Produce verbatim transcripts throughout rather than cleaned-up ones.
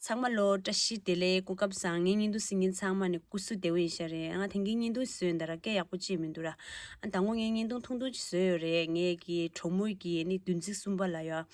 ཚང་མ་ལོ་བཀྲ་ཤིས་བདེ་ལེགས། སྐུ་ཁམས་བཟང་། ངའི་བརྙན་ཐུང་གཟིགས་མཁན་ཚང་མ་ནི་སྐུ་གཟུགས་བདེ་པོ་ཡིན་ཤག་རེད། ང་དེང་གི་བརྙན་ཐུང་བཟོས་ཡོད་ད་ར་སྐད་ཡག་པོ་ཅིག་མི་འདུག་ར། ཨ་དང་པོ་ངས་བརྙན་ཐུང་ཐུང་ཐུང་ཅིག་བཟོས་ཡོད་རེད། ངའི་གི་གྲོགས་མོ་གི་ནི་བདུན་ཚིགས་གསུམ་པ་ལ་ཡོད།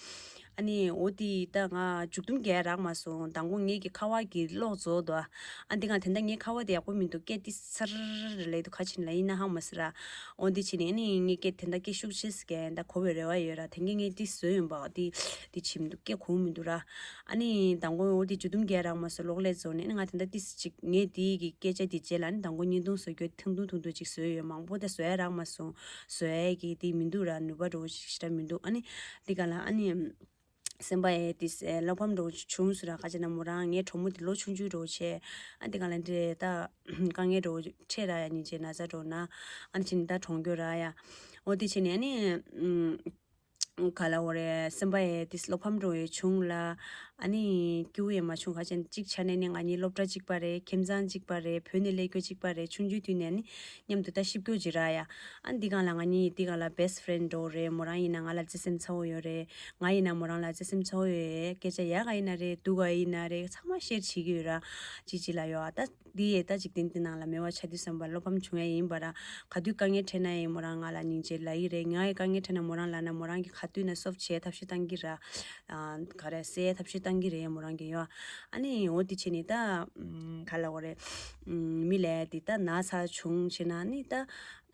ཨ་ནི་འོ་དེ་ད་ང་མཇུག་སྡོམ་རྒྱག་རག་མ་སོང་། དང་པོ་ངའི་གི་ཁ་པར་གི་གློག་རྫོགས་འདུག་ཨ་འདི་ག་དེ་འདྲ་ངའི་ཁ་པར་དེ་ཡག་པོ་མི་འདུག་སྐད་ཏི་སར་ལས་འདུག་ཁ་ཕྱིན་ལ་ཡིན་ན་ཧ་མ་སི་ར། འོ་འདི་ཕྱིན་ནས་ཨ་ནི་ངའི་སྐད་དེ་འདྲ་སྐད་ཤུགས་ཆེ་སི་སྐད་ད་གོ་བའི་རེ་བ་ཡོད་ར། དེང་གི་ངས་ཏི་བཟོས་ཡོད་པ་འདི་འདི་བྱེད་མི་འདུག་སྐད་གོ་མི་འདུག་ར། ཨ་ནི་དང་པོ་འོ་དེ་མཇུག་སྡོམ་རྒྱག་རག་མ་སོང་། གློག་ཀླད་རྫོགས་ནས་ཨ་ནི་ང་དེ་འདྲ་ཏི་སི་ཅིག་ངས་དེའི་གི་སྐད་ཆ་དེ་རྗེས་ལ་ཨ་ནི་དང་པོ་བརྙན་ཐུང་བཟོ་རྒྱུ་ཐུང་ཐུང་ཐུང་ཐུང་ཅིག་བཟོས་ཡོད། མང་པོ་ད་བཟོ་ཡ་རག་མ་སོང་། བཟོ་ཡ་གི་དེ་མི་འདུག་ར། ནུས་པ་འདྲ་བོ་ཞིག་ཞེ་དྲག་མི་འདུག་ཨ་ནི་དེ་ག་ལ་ཨ་ནི་སེམས་པ་ཡ་དེ་བློ་ཕམ་འདྲ་བོ་བྱུང་སོང་ར། ག་ཅི་ན་མོ་རང་ངའི་གྲོགས་མོ་དེ་ལོ་ཆུང་ཆུང་འདྲ་བོ་བྱས། ཨ་དེ་ག་ལ་འདྲེ་ད་དཀའ་ངལ་འདྲ་བོ་འཕྲད་ར་ཡ། སྙིང་རྗེ་ན་ཚ་འདྲ་བོ་ན་ཨ་ནི་ཕྱིན་ད་གྲོངས་རྒྱུ་ར་ཡ། འོ་དེ་ཕྱིན་ནས་ཨ་ནི་ག་ལ་འོ་རེད། སེམས་པ་ཡ་དེ་བློ་ཕམ་འདྲ་བོ་ཡ་བྱུང་ལ། ཨ་ནི་སྐྱིད་པོ་ཡ་མ་བྱུང་། ག་ཅན་གཅིག་ཆ་ནས་ནི་ང་གཉིས་སློབ་གྲྭ་གཅིག་པ་རེད། ཁྱིམ་ཚང་གཅིག་པ་རེད། བོད་ནས་སླེབས་རྒྱུ་གཅིག་པ་རེད། ཆུང་ཆུང་དུས་ནས་ནི་མཉམ་དུ་ད་གཤིབ་རྒྱུ་ཅིག་ར་ཡ། ཨ་འདི་གང་ལ་ང་གཉིས་འདི་གང་ལ་best friend འདྲ་བོ་རེད། མོ་རང་ཡིན་ན་ང་ལ་བརྩེ་སེམས་ཚ་བོ་ཡོད་རེད། ང་ཡིན་ན་མོ་རང་ལ་བརྩེ་སེམས་ཚ་བོ་ཡོད་རེད། སྐད་ཆ་ཡག་ག་ཡིན་ན་རེད། སྡུག་ག་ཡིན་ན་རེད། ཚང་མ་ཤེར་བྱེད་ཀྱི་ཡོད་ར། ཅི་ཅི་ལ་ཡོད་ཨ་ད། འདི་ཡས་ད་འཇིག་རྟེན་འདི་ནང་ལ་མེད་པ་ཆགས་དུས་བསམ་པ་བློ་ཕམ་བྱུང་ཡ་ཡིན་པ་ར། ག་དུས་དཀའ་ངལ་འཕྲད་ན་ཡང་མོ་རང་ང་ལ་སྙིང་རྗེ་ལབ་ཡི་རེད། ངའི་དཀའ་ངལ་འཕྲད་ན་མོ་རང་ལབ་ན་མོ་རང་གིས་ག་དུས་ན་solve་བྱེད་ཐབས་ཤེས་བཏང་གི་ར། ཨ་ག་རེ་སེལ་ཐབས་ཤེས་བཏང་གི་རེད་མོ་རང་གིས་ཡོ། ཨ་ནི་འོ་དེ་བྱས་ནི་ད་ཨམ་ག་ལབ་དགོས་རེད། ཨམ་མི་ལ་དེ་ད་ན་ཚ་བྱུང་བྱས་ན་ནི་ད་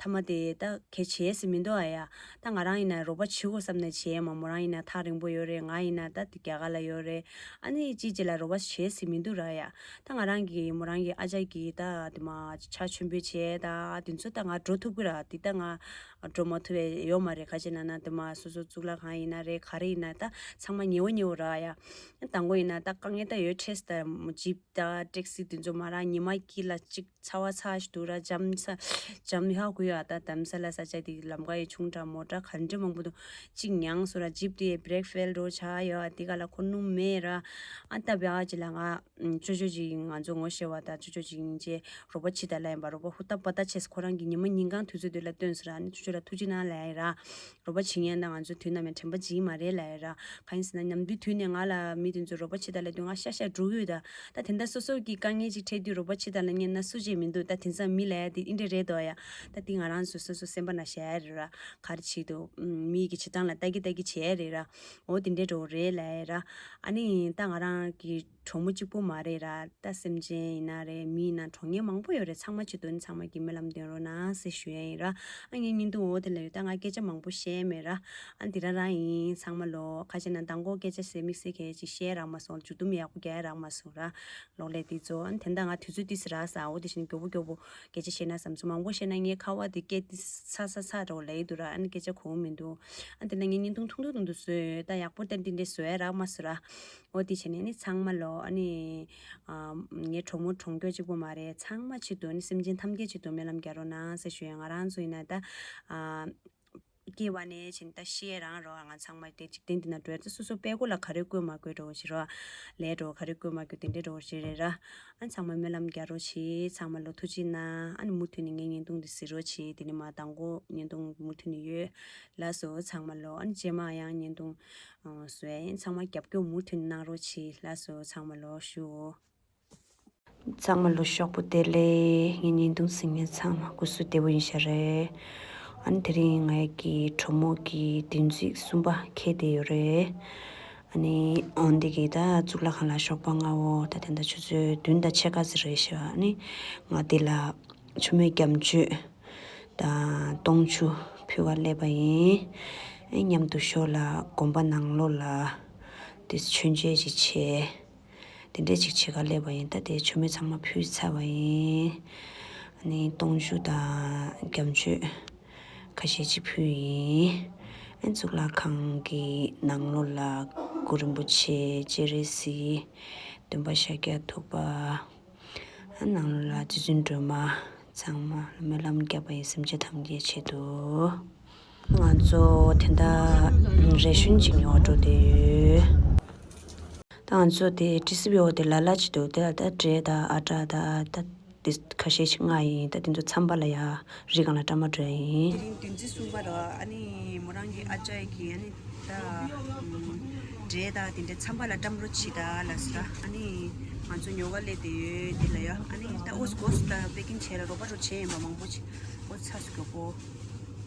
ཐ་མ་དེ་ད་གལ་ཆེ་ཟེར་མི་འདུག་ཨ་ཡ། ད་ང་རང་ཡིན་ན་རོགས་པ་བྱེད་དགོས་བསམ་ནས་བྱས་མ། མོ་རང་ཡིན་ན་ཐག་རིང་པོ་ཡོད་རེད། ང་ཡིན་ན་ད་དེ་རྒྱ་གར་ལ་ཡོད་རེད། ཨ་ནི་ཅིའི་ཕྱིར་ལ་རོགས་པ་བྱེད་ཟེར་མི་འདུག་ར་ཡ། ད་ང་རང་གིས་མོ་རང་གི་ཨ་ཅག་གིས་ད་དེ་མ་ཕྱག་མཆོད་འབུལ་བྱས་ད་དེ་ཚོ་ད་ང་འགྲོ་ཐུབ་ཀྱི་ར། དེ་ད་ང་འགྲོ་མ་ཐུབ་པའི་ཡོད་མ་རེད། ག་ཅི་ན་ན་དེ་མ་སོ་སོ་གཙུག་ལག་ཁང་ཡིན་ན་རེད། ག་རེ་ཡིན་ན་ད་ཚང་མ་ཉེ་བོ་ཉེ་བོ་ར་ཡ། དང་པོ་ཡིན་ན་ད་དཀའ་ངལ་ད་ཡོད་འཕྲད་ད་ཇིབ་ད་ཊེག་སི་དེ་ཚོ་མ་ར་ཉི་མ་དཀྱིལ་ལ་གཅིག་ཚ་བ་ཚ་ཞིག་འདུག་ར། འཇམ་ས་འཇམ་ཧ་གོ་ཡ། ད་དྷ་རམ་ས་ལ་ས་ཆ་དེ་ལམ་ཀ་ཡི་ཆུང་དྲགས་མོ་དྲགས་ག་འདྲ་མང་པོ་འདུག་གཅིག་མྱངས་སོང་ར། ཇིབ་དེ་བྷི་རེག་ཕེལ་འགྲོ་ཆགས་ཡོད། དེ་ག་ལ་ཁོ་སྣུམ་མེད་ར། ཨ་ད་བྱས་ཅི་ལ་ང་ཅོ་ཅོ་ཅིག་ང་ཚོ་ངོ་ཤེས་པ་ད་ཅོ་ཅོ་ཅིག་ཡིན་ཅེ་རོགས་པ་བྱེད་ད་ལ་ཡིན་པ། རོགས་པ་ཧུར་ཐག་པ་ད་བྱས་ཁོ་རང་གི་ཉི་མ་ཉིན་གང་དུས་ཚོད་དེ་ལ་བཏོན་སོང་ར། ཨ་ནི་ཅོ་ཅོ་ལ་ཐུགས་རྗེ་གནང་ལབ་ཡ་ར། རོགས་པ་བྱེད་མཁན་དང་ང་ཚོ་དུས་ནམ་ཡང་དྲན་པ་བརྗེད་མ་རེད་ལབ་ཡ་ར། གང་ཡིན་ཟེར་ན་ཉམས་དུས་དུས་ནས་ང་ལ་མི་དེ་ཚོ་རོགས་པ་བྱེད་ད་ལ་དུས་ང་ཤ་ཤ་འགྲོ་གི་ཡོད་ད། ད་དེ་འདྲ་སོ་སོ་གི་དཀའ་ངལ་ཅིག་འཕྲད་དུས་རོགས་པ་བྱེད་ད་ལ་ཉན་ན་སུ་བྱེད་མི་འདུག་ད་དེང་སང་མི་ལབ་ཡ་དེ་ཨིན་དྲ་རེད་དོ་ཡ། ད་དེ་ང་རང་ཚོ་སོ་སོ་སེམས་པ་ན་བཞག་ཡ་རེད་ར། ག་རེ་བྱེད་དུ་མི་གི་བྱེད་སྟངས་ལ་ལྟ་གི་ལྟ་གི་བྱེད་ཡ་རེད་ར། འོ་དེ་འདྲའི་འགྲོ་རེད་ལབ་ཡ་ར། ཨ་ནི་ད་ང་རང་གི་གྲོགས་མོ་གཅིག་པུ་མ་རེད་ར། ད་སེམས་ཅན་ཡིན་ན་རེད། མི་ཡིན་ན་གྲོགས་ངན་མང་པོ་ཡོད་རེད། ཚང་མ་ཆེད་དུ་ནི་ཚང་མ་གི་སྨོན་ལམ་འདོན་རོགས་གནང་ཟེར་ཞུ་ཡ་ཡིན་ར། ཨ་ངའི་བརྙན་ཐུང་འོ་དེ་ལ་ཡོད། ད་ང་སྐད་ཆ་མང་པོ་བཤད་མེད་ར། ཨ་འདི་རང་རང་ཡིན། ཚང་མ་ལོ་ཁ་ཆེ་ན་དང་པོ་སྐད་ཆ་ཟེར་དམིགས་བསལ་གལ་ཅིག་བཤད་རག་མ་སོང་། མཇུག་སྡོམ་ཡག་པོ་རྒྱག་རག་མ་སོང་ར། གློག་ཀླད་འདི་ཚོ་ཨ་དེ་འདྲ་ང་དུས་ཚོད་ཏིས་རག་ས་འོ་དེ་བཞིན་མགྱོགས་པོ་མགྱོགས་པོ་སྐད་ཆ་བཤད་ན་བསམ་སོང་། མང་པོ་བཤད་ན་ངའི་ཁ་བ་དེ་སྐད་ཏིས་ཚ་ཚ་ཚ་འདྲ་བོ་ལབ་ཡི་འདུག་ར། ཨ་ནི་སྐད་ཆ་གོ་མི་འདུག་ཨ་དེ་ན་ངའི་བརྙན་ཐུང་ཐུང་ཐུང་ཐུང་དུ་བཟོས་ཡོད། ད་ཡག་པོ་ཏན་ཏན་དེ་བཟོ་ཡ་རག་མ་སོང་ར། འོ་དེ་བྱས་ནས་ནི་ཚང་མ་ལོ་ཨ་ནི་ཨ་ངའི་གྲོགས་མོ་གྲོངས་རྒྱུ་གཅིག་པོ་མ་རེད། ཚང་མ་ཆེད་དུ་ནི་སེམས་ཅན་ཐམས་ཅད་ཆེད་དུ་སྨོན་ལམ་རྒྱག་རོགས་གནང་ཟེར་ཞུ་ཡ། ང་རང་ཚོ་ཡིན་ན་ད་ཨ་སྐྱེ་བ་ནས་བྱིན་ད་ཤི་ཡ་རང་རོ། ང་ཚང་མ་དེ་འཇིག་རྟེན་འདི་ན་འགྲོ་ཡ་ད་སོ་སོ་པད་ཀོ་ལ་ག་རེ་བཀོད་མ་བཀོད་འགྲོ་ཞིག་རོ། ལས་འགྲོ་ག་རེ་བཀོད་མ་བཀོད་དེ་འདྲས་འགྲོ་ཞིག་རེད་ར། ཨ་ཚང་མ་སྨོན་ལམ་རྒྱག་རོགས་བྱེད། ཚང་མ་ལོ་ཐུགས་རྗེ་གནང་། ཨ་ནི་མུ་མཐུད་ནས་ངའི་བརྙན་ཐུང་འདི་གཟིགས་རོགས་བྱེད། དེ་ནས་མ་དང་པོ་བརྙན་ཐུང་མུ་མཐུད་ནས་ཡོད། ལགས་སོ་ཚང་མ་ལོ། ཨ་ནི་རྗེས་མ་ཡང་བརྙན་ཐུང་བཟོ་ཡ་ཡིན། ཚང་མ་རྒྱབ་སྐྱོར་མུ་མཐུད་གནང་རོགས་བྱེད། ལགས་སོ་ཚང་མ་ལོ་ཞུ། ཚང་མ་ལོ་ཤོག་བུ་བདེ་ལེགས། ངའི་བརྙན་ཐུང་གཟིགས་མཁན་ཚང་མ་སྐུ་གཟུགས་བདེ་པོ་ཡིན་ཤག་རེད། ཨ་ནི་དེ་རིང་ངའི་གི་གྲོགས་མོ་གི་བདུན་ཚིགས་གསུམ་པ་འཁེལ་བསྡད་ཡོད་རེད། ཨ་ནི་འོན་ཏེ་གི་ད་གཙུག་ལག་ཁང་ལ་ཞོགས་པ་སྔ་བོ་ད་དེ་འདྲ་ཆུ་ཚོད་བདུན་དང་ཕྱེད་ཀ་ཙམ་རེད་ཤག་ཨ་ནི་ང་དེ་ལ་མཆོད་མེ་སྐྱབས་མཆོད་དང་སྟོང་ཆུ་ཕུལ་བར་སླེབས་པ་ཡིན། ཨེ་མཉམ་དུ་ཞོགས་ལ་དགོན་པ་ནང་ལོགས་ལ་དེ་མཆོད་མཇལ་ཅིག་བྱས། དེ་འདྲས་ཅིག་བྱེད་ག་སླེབས་པ་ཡིན། ད་དེ་མཆོད་མེ་ཚང་མ་ཕུལ་ཚར་བ་ཡིན། ཨ་ནི་སྟོང་ཆུ་དང་སྐྱབས་མཆོད་ཁ་ཤས་ཅིག་ཕུལ་ཡིན། ཨ་གཙུག་ལག་ཁང་གི་ནང་ལོགས་ལ་གུ་རུ་རིན་པོ་ཆེ་སྤྱན་རས་གཟིགས་སྟོན་པ་ཤཱཀྱ་ཐུབ་པ། ཨ་ནང་ལོགས་ལ་རྗེ་བཙུན་སྒྲོལ་མ་ཚང་མ་ལ་སྨོན་ལམ་བརྒྱབ་པ་ཡིན། སེམས་ཅན་ཐམས་ཅད་ཆེད་དུ། ང་ཚོ་དེ་འདྲ་རེ་ཞུན་ཅིག་ཉོ་འགྲོ་བསྡད་ཡོད། ད་ང་ཚོ་དེ་ཏི་སི་བི་འོ་དེ་ལ་ལ་ཅིག་འདུག་དེ་ལ་ད་འབྲས་དང་ཨ་ཊ་དང་ད་དེ་ཁ་ཤས་ཤིག་མངགས་ཡིན། ད་དེ་ཚོ་ཚན་པ་ལ་ཡ་རི་སྒང་ལ་བཀྲམ་མ་འགྲོ་ཡ་ཡིན། དེ་རིང་བདུན་ཚིགས་གསུམ་པ་ར། ཨ་ནི་མོ་རང་གི་ཨ་ཅག་གི་ཨ་ནི་ད་ཨམ་ འབྲས་དང་དེ་འདྲའི་ཚམ་པ་ལ་བཀྲམ་རོགས་བྱེད་ད་ལབ་སོང་ར། ཨ་ནི་ང་ཚོ་ཉོ་ག་སླེབས་བསྡད་ཡོད་དེ་ལ་ཡ། ཨ་ནི་ད་ཨོ་སི་ཀོ་སི་ད་པེ་ཀིང་བྱས་ལ་རོགས་པ་རོགས་བྱས་ཡིན་པ་མང་པོ་ཅིག་ཨོ་སི་ཚ་སུ་གྱོག་པོ།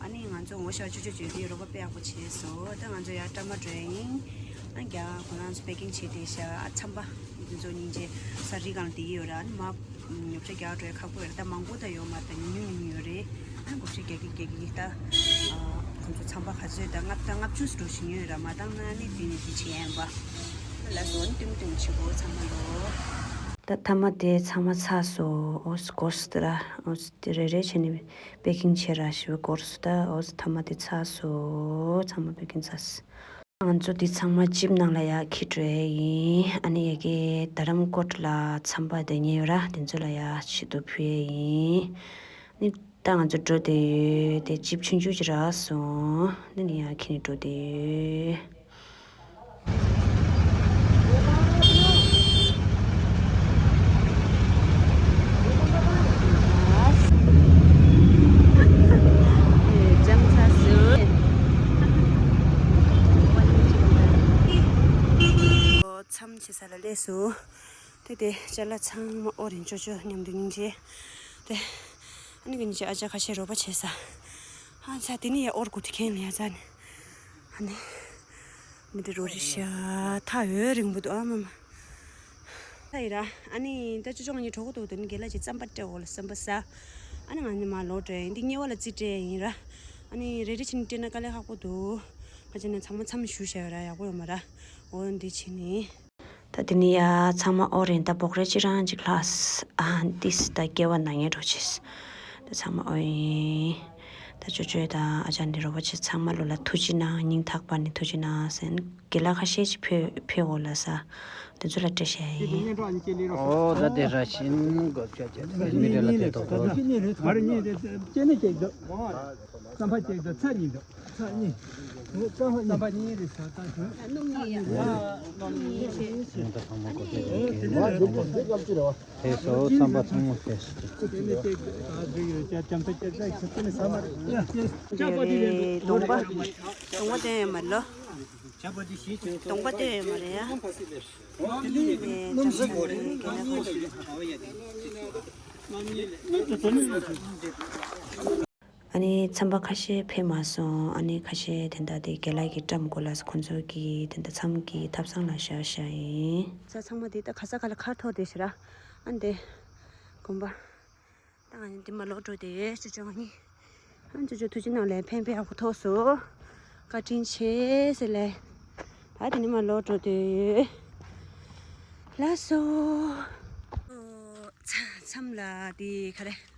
ཨ་ནི་ང་ཚོ་ངོ་ཤ་ཅོ་ཅོ་བྱས་དེ་རོགས་པ་དཔེ་ཡག་པོ་བྱས་སོང་། ད་ང་ཚོ་ཡ་བཀྲམ་པ་འགྲོ་ཡ་ཡིན། ཨ་རྒྱ་ཁོ་རང་ཚོ་པེ་ཀིང་བྱས་བསྡད་ཤག་ཨ་ཚམ་པ་དེ་ཚོ་སྙིང་རྗེ་ས་རི་གང་དེ་ཡོད་ར། ཨ་ནི་མ། ཉོ་ཆ་རྒྱག་འགྲོ་ཡ་ཁག་པོ་ཡོད་རེད། ད་མང་པོ་ད་ཡོད་མ་རེད། ད་ཉུང་ཉུང་ཉུང་ཉུང་ཡོད་རེད། ཨ་ནི་སྒོར་ཤ་རྒྱག་གི་རྒྱག་གི་ད། ཁོང་ཚོ་ཚང་པ་ག་ཚོད་ད་ལྔ་བཏང་ལྔ་བཅུ་ཙམ་འགྲོ་བཞིན་ཡོད་ར། མ་བཏང་ན་ནི་དེ་ནི་དེ་བྱེད་ཡ་ཡིན་པ། ལ་སོ་ནི་ཏིང་ཏིང་བྱེད་དགོས་ཚང་མ་ལོ། ད་ཐ་མ་དེ་ཚང་མ་ཚར་སོང་། ཨོ་སི་སྒོར་སི་དེ་ར་ཨོ་སི་དེ་རེ་རེ་བྱས་ནས་པེ་ཀིང་བྱས་ར་ཞེས་པའི་སྒོར་སི་ད་ཨོ་སི་ཐ་མ་དེ་ཚར་སོང་། ཚང་མ་པེ་ཀིང་ཚར་སོང་། ང་ཚོ་འདི་ཚང་མ་ཇིབ་ནང་ལ་ཡར་འཁྱེར་འགྲོ་ཡས་ཡིན། ཨ་ནི་ཡ་གི་རྡ་རམ་ཀོཊ་ལ་ཚམ་པ་འདེད་མཁན་ཡོད་ར། དེ་ཚོ་ལ་ཡར་ཆེད་དུ་ཕུལ་ཡས་ཡིན། ནི་ད་ང་ཚོ་འགྲོ་བསྡད་ཡོད། དེ་ཇིབ་ཆུང་ཆུང་ཅིག་རག་སོང་། ནི་ནི་ཡར་འཁྱེར་ནས་འགྲོ་བསྡད་ཡོད། མཚམས་བྱེད་ས་ལ་སླེབས་སོང་། དེ་དེ་ཅ་ལག་ཚང་མ་ཨོ་རེན་ཅོ་ཅོ་མཉམ་དུ་སྙིང་རྗེ། དེ་ཨ་ནི་གི་ནི་ཅི་ཨ་ཅག་ཁ་ཤས་རོགས་པ་བྱས་ས། ཨ་ཚ་དེ་ནི་ཡ་ཨོར་གུ་དེ་ཁེན་ལ་ཡ་ཚ་ནི། ཨ་ནི། མི་དེ་རོ་རི་ཤ་ཐག་ཡོད་རིང་པོ་འདུག་ཨ་མ་མ། ད་ཡིན་ར། ཨ་ནི་ད་ཅོ་ཅོ་ང་གཉིས་གྲོགས་པོ་འདུག་དེ་ནི་རྒན་ལགས་ཀྱིས་རྩམ་པ་སྤྲད་འོག་ལ་རྩམ་པ་ཟ། ཨ་ནི་ང་གཉིས་མར་ལོག་འགྲོ་ཡིན། འདི་དམྱལ་བ་ལ་རྩིས་སྤྲད་ཡིན་ར། ཨ་ནི་རེ་རེ་བྱས་ནས་སྤྲད་ན་དཀའ་ལས་ཁག་པོ་འདུག་ང་བྱས་ན་ཚང་མ་མཚམས་བཞུགས་བཞག་ཡོད་ར། ཡག་པོ་ཡོད་མ་ར། འོ་འདི་བྱས་ནས། ད་དེ་ནི་ཡ་ཚང་མ་ཨོ་རེད། ད་སྦོག་རེ་གཅིག་རང་གཅིག་ལྷག་ཨ་ཏིས་ད་སྐྱེ་བ་ན་ངེས་འགྲོ་ཆེས། ད་ཚང་མ་ཨོ་ཡིན། ད་ཅོ་ཅོ་དང་ཨ་ཅག་འདི་རོགས་པ་བྱེད་ཚང་མ་ལོ་ལ་ཐུགས་རྗེ་གནང་། སྙིང་ཐག་པ་ནས་ཐུགས་རྗེ་གནང་ཟེར། དགེ་ལགས་ཁ་ཤས་ཅིག་ཕེ་ཕེ་འོ་ལ་ས་དེ་ཚོ་ལ་སྤྲད་བཞག་ཡིན། ཨོ་ད་དེ་ར་ཤིན་གོ་ཆ་ཆ་མི་རེ་ལ་དེ་ཐོག་ཐོག་མ་རེད་ཉེ་རེད་ད་སྐྱེ་ནས་སྐྱེ་འདུག་རྩམ་པ་གཅིག་དང་ཚྭ་གཉིས་འདུག་ཚྭ་གཉིས། རྩམ་པ་གཉིས་རེད་ཟ། ད་དུང་ཚྭ་གཉིས། སྣུམ་གཉིས་ཡ། སྣུམ་གཉིས་བྱས། ཡང་ད་ཚང་མ་གོ་ཚད་ཀྱི་གོ་ཚད་ཀྱི་ཕེ་སོ་རྩམ་པ་ཚང་མ་ཕེ་སོ། དེ་ནས་ཅིག་ད་འགྲིག་ཡོད། ཅ་ཅམ་ཚ་ཅ་ཚ་ཁྱབ་ཏེ་ནས་ཟ་མ་རེད། ཡ་ཡ་ཅ་པ་དེ་རེད་འདུག་གདོང་པ། གདོང་པ་སྟོན་ཡོད་མ་ལོ། གདོང་པ་སྟོན་ཡོད་མ་རེད་ཡ། ཨ་ནི་ཚན་པ་ཁ་ཤས་ཕེབས་མ་སོང་། ཨ་ནི་ཁ་ཤས་དེ་འདྲ་དེ་རྒན་ལགས་ཀྱིས་བཀྲམ་དགོས་ལབ་སོང་། ཁོང་ཚོ་གིས་དེ་འདྲ་མཚམས་ཀྱི་ཐབ་ཚང་ལ་བཞག་བཞག་ཡིན། ས་ཚང་མ་དེ་ད་ག་ས་ག་ལ་ཁ་ཐོར་དེ་ཤི་ར། ཨ་ནི་དེ་དགོན་པ། ད་ང་ནི་འདི་མ་ལོག་འགྲོ་དེ་ཅོ་ཅོ་ང་ནི། ཨ་ཅོ་ཅོ་ཐུགས་རྗེ་གནང་ལས་ཕན་པའི་ཨ་ཁུ་ཐོག་སོ། བཀའ་དྲིན་ཆེ་ཟེར་ལས། ད་དེ་ནི་མ་ལོག་འགྲོ་དེ། ལགས་སོ། མཚམས་ལ་དེ་ག་རེ།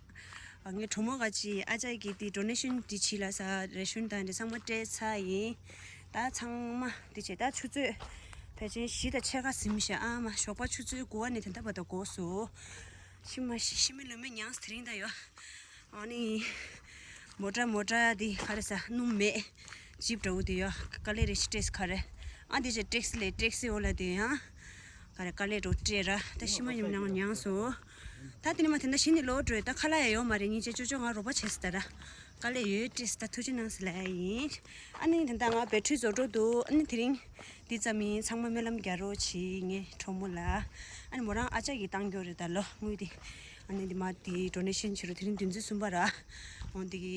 ངའི་གྲོགས་མོ་ག་ཅི་ཨ་ཅག་གིས་དེ་ཌོ་ནེ་ཤན་དེ་བྱིས་ལ་ས་རེ་ཤོན་དང་དེ་ཚང་མ་སྤྲད་ཚར་ཡིན། ད་ཚང་མ་དེ་བྱས་ད་ཆུ་ཚོད་ཕལ་ཆེར་བཞི་དང་ཕྱེད་ཀ་ཟིན་ཤག་ཨ་མ་ཞོགས་པ་ཆུ་ཚོད་དགུ་པ་ནས་དེ་འདྲ་བར་དུ་འགོར་སོང་། ཤི་མ་ཤི་ཤི་མི་ལོ་མི་མྱངས་དེ་རིང་ད་ཡོད། ཨ་ནི། མོ་ཊ་མོ་ཊ་འདི་ག་རེ་ཟ་སྣུམ་མེད། ཇིབ་འདྲ་བོ་དེ་ཡོད། དཀའ་ལས་རེ་ཞིག་སྤྲད་ག་རེ། ཨ་འདི་ཅེ་ཊེག་སི་ལས་ཊེག་སི་འོག་ལ་དེ་ཡང་། ག་རེ་དཀའ་ལས་འགྲོ་སྤྲད་ར། ད་ཤི་མ་ཉམས་ནང་མྱངས་སོང་། ད་དེ་ནི་མ་དེ་འདྲ་ཤི་ནི་ལོག་འགྲོ་ཡོད། ད་ཁ་ལག་ཡ་ཡོད་མ་རེད། སྙིང་རྗེ་ཅོ་ཅོ་ང་རོགས་པ་བྱེད་སི་ད་ར། དཀའ་ལས་ཡོད་སྤྲད་སི་ད་ཐུགས་རྗེ་གནང་ཟེར་ལབ་ཡ་ཡིན། ཨ་ནི་དེ་འདྲ་ང་བེ་ཊི་རི་རྫོགས་འགྲོ་འདུག་ཨ་ནི་དེ་རིང་། འདི་ཙམ་ཡིན། ཚང་མ་སྨོན་ལམ་རྒྱག་རོགས་གྱིས་ངའི་གྲོགས་མོ་ལ། ཨ་ནི་མོ་རང་ཨ་ཅག་གིས་བཏང་རྒྱུ་རེད་ད་ལོ་དངུལ་དེ། ཨ་ནི་འདི་མ་དེ་ཌོ་ནེ་ཤན་བྱེད་རོགས་དེ་རིང་བདུན་ཚེས་གསུམ་པ་ར། འོ་འདི་གི